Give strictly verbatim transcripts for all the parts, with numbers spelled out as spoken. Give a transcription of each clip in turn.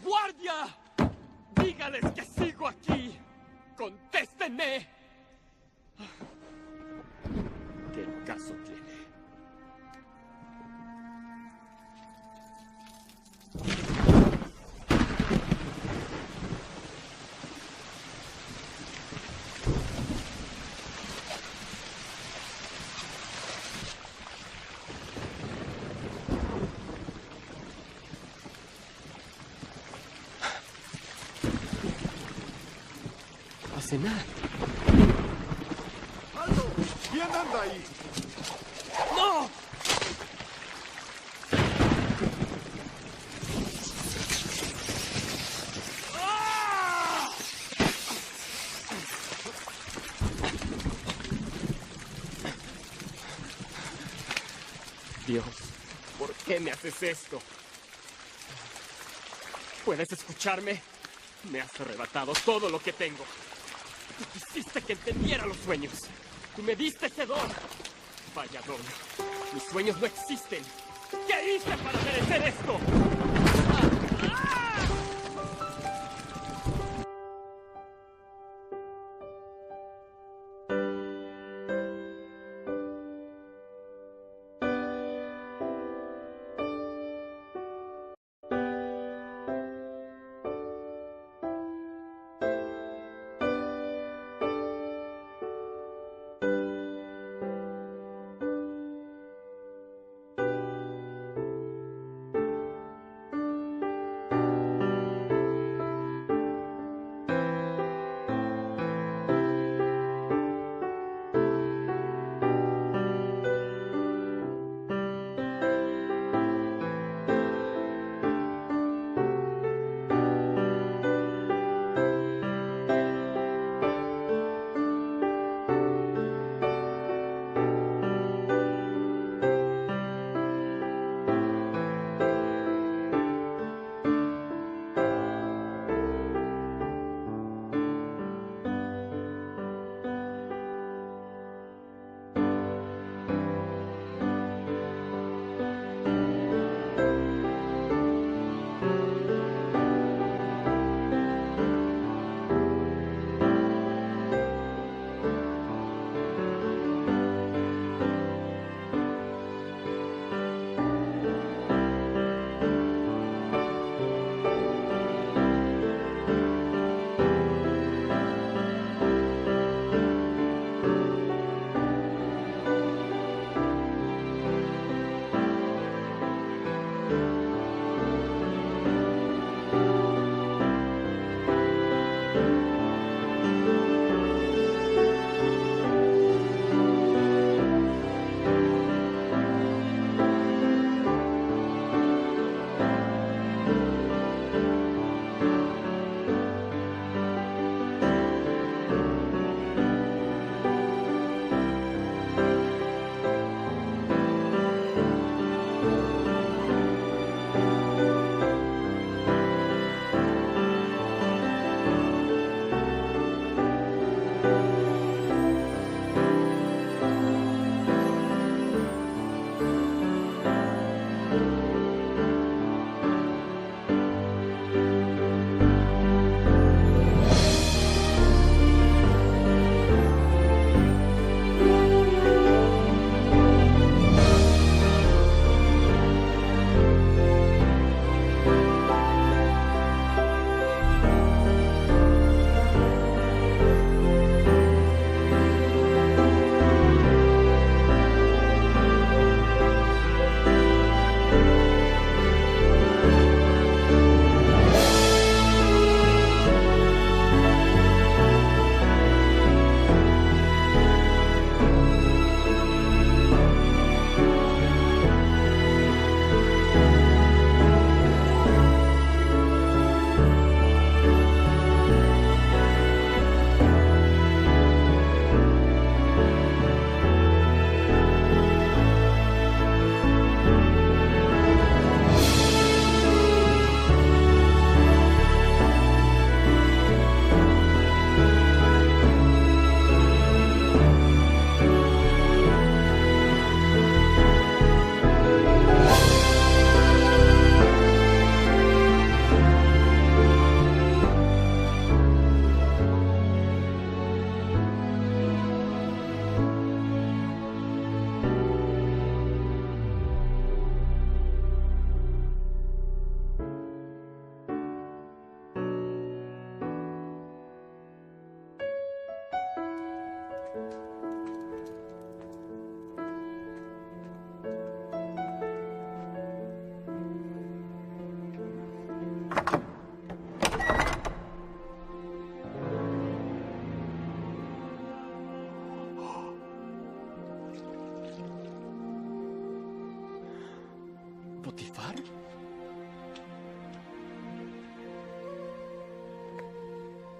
¡Guardia! Dígales que sigo aquí. ¡Contéstenme! ¿Qué caso tiene? A cenar. ¡Alto! ¿Quién anda ahí? ¡No! ¡Ah! Dios, ¿por qué me haces esto? ¿Puedes escucharme? Me has arrebatado todo lo que tengo. Tú quisiste que entendiera los sueños. Tú me diste ese don. Vaya don. Mis sueños no existen. ¿Qué hice para merecer esto?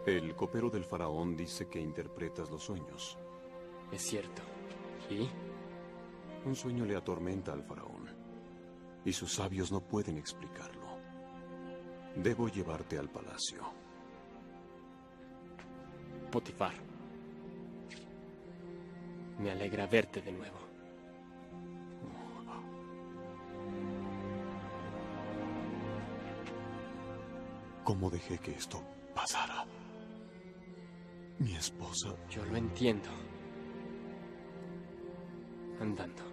El copero del faraón dice que interpretas los sueños. Es cierto. ¿Y? Un sueño le atormenta al faraón, y sus sabios no pueden explicarlo. Debo llevarte al palacio. Potifar. Me alegra verte de nuevo. ¿Cómo dejé que esto pasara? Mi esposa. Yo lo entiendo. Andando.